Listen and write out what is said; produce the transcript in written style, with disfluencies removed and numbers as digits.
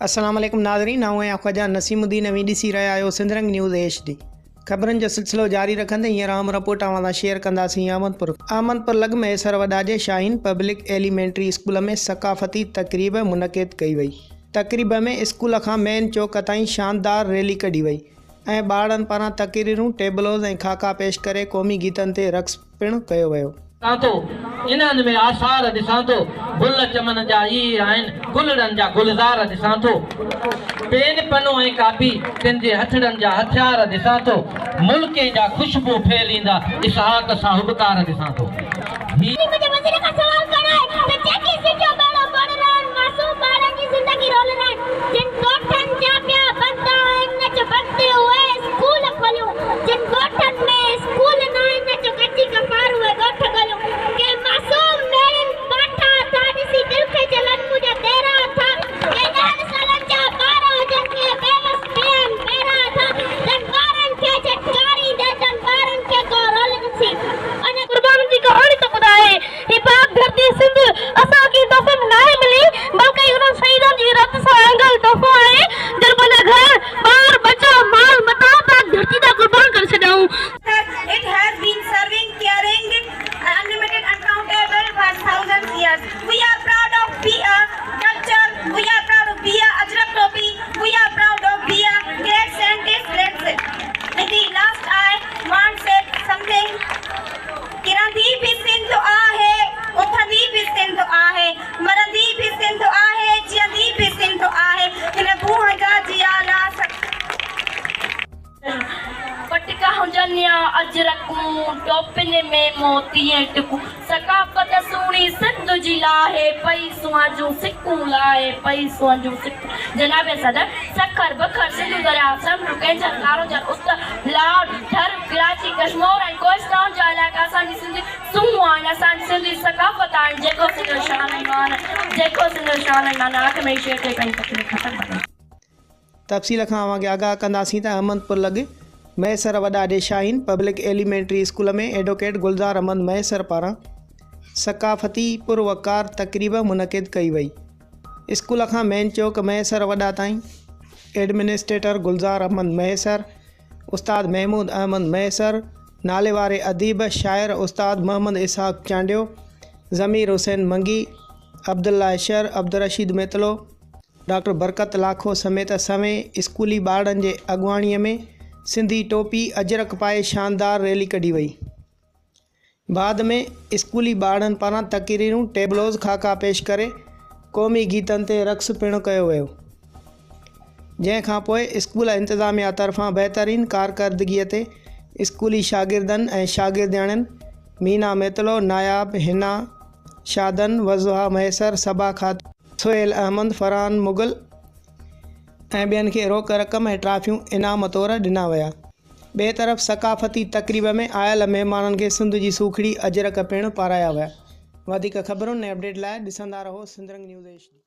السلام عليڪم ناظرين آئون آهيان خواجه نسيم الدين اوهين ڏسي رهيا آهيو Sindh Rang news H D خبرن جو سلسلو جاري رکندي هينئر اهم رپورٽ اوهان سان شيئر ڪنداسين احمد پور احمد پور لڳ مهيسر وڏا جي شاهين پبلڪ ايليمينٽري اسڪول ۾ ثقافتي تقريب منعقد ڪئي وئي تقريب ۾ اسڪول کان مين چوڪ تائين شاندار ريلي ڪڍي وئي ۽ ٻارڙن پاران تقريرون ٽيبلوز ۽ خاڪا پيش ڪري قومي گيتن تي رقص پڻ ڪيو ويو. ڏسان ٿو انهن ۾ آثار ڏسان ٿو گل چمن جا اهي آهن گلڙن جا گلزار ڏسان ٿو پين پنو ۽ ڪاپي تن جي هٿڙن جا هٿيار ڏسان ٿو ملڪين جا خوشبو ڦهليندا اسحاق سان هٻڪار ڏسان ٿو هي. منهنجي وزير کان سوال ڪرڻو آهي ته جيڪي سنڌ جو ٻيڙو ٻوڙي رهيا آهن معصوم ٻارن جي زندگي رولي رهيا آهن جن ڳوٺن جا پيا بند آهن نچ بند اهي اسڪول کوليون جن ڳوٺن ۾ اسڪول ناهن نچ ڪچي ڪفار اهي ڳوٺ ڳوليون ڪي معصوم ميڙين باٺا ٿا ڏسي دل کي جلن منهنجا ديرا ٿا ڪي ڏهن سالن جا ٻار هجن ڪي بيوس بيهن بيرا ٿا تن ٻارن کي جهٽڪاريندي تن ٻارن کي ڪو رول ڏسي ان قربانين جي ڪهاڻي ٿو ٻڌائي. هي پاڪ ڌرتي سنڌ اسان کي تحفي ۾ ناهي ملي بلڪه هي انهن شهيدن جي رت سان رڱيل تحفو آهي جن پنهنجا گهر، ٻار، ٻچا، مال، متاع پاڪ ڌرتي تان قربان ڪري ڇڏيائون. It has been serving, caring, unlimited, uncountable for thousands years. We are proud of be a culture, we are proud of be a Ajrak Topi, we are proud of be a great scientist, great In the last I want say something. ڪرندي به سنڌ آهي، اٿندي به سنڌ آهي، مرندي به سنڌ آهي، جيئندي به سنڌ آهي، هن ڀونء جا جيالا سڀ. پٽڪا هجن يا اجرڪون، ٽوپين ۾ موتي ۽ ٽڪون، ثقافت سهڻي سنڌ جي لاهي پئي سونهن جون سڪون، لاهي پئي سونهن جون سڪون. جناب صدر، سکر، بکر، سنڌو درياء، سمنڊ، ڪينجهر، ڪارونجهر، اتر، لاڙ، ٿر، ڪراچي، ڪشمور ۽ ڪوهستان جا علائقا اسان جي سنڌي سونهن آهن، اسان جي سنڌي ثقافت آهن، جيڪو سنڌ جو شان ۽ مان آهي، جيڪو سنڌ جو شان ۽ مان آهي. آخر ۾ هي شعر چئي پنهنجي تقرير ختم ڪندس. تفصيل کان اوهان کي آگاهه ڪنداسين ته احمد پور لڳ مهيسر وڏا جي Shaheen public elementary school ۾ advocate Gulzar Ahmed Mahesar پاران ثقافتي پروقار تقريب منعقد ڪئي وئي. اسڪول کان مين چوڪ مهيسر وڏا تائين ايڊمنسٽريٽر گلزار احمد مهيسر، استاد محمود احمد مهيسر، ناليواري اديب، شاعر استاد محمد اسحاق چانڊيو، ضمير حسين منگي، عبدالله شر، عبدالرشيد ميتلو، ڊاڪٽر برڪت لاکو سميت سوين اسڪولي ٻارڙن جي اڳواڻي ۾ سنڌي ٽوپي اجرڪ پائي شاندار ريلي ڪڍي وئي. بعد ۾ اسڪولي ٻارڙن پاران تقريرون، ٽيبلوز، خاڪا پيش ڪري قومي گيتن تي رقص پڻ ڪيو ويو. جنهن کان پوء اسڪول انتظاميا طرفان بهترين ڪارڪردگي تي اسڪولي شاگردن ۽ شاگردياڻين مينا ميتلو، ناياب، حنا شادن، وضحيٰ مهيسر، صبا خاتون، سهيل احمد، فرحان مغل ۽ ٻين کي روڪ رقم ۽ ٽرافيون انعام طور ڏنا ويا. ٻئي طرف ثقافتي تقريب ۾ آيل مهمانن کي سنڌ جي سوکڙي اجرڪ پڻ پارايا ويا. وڌيڪ خبرن ۽ اپڊيٽ لاء ڏسندا رهو سنڌرنگ نيوز ايڇ ڊي.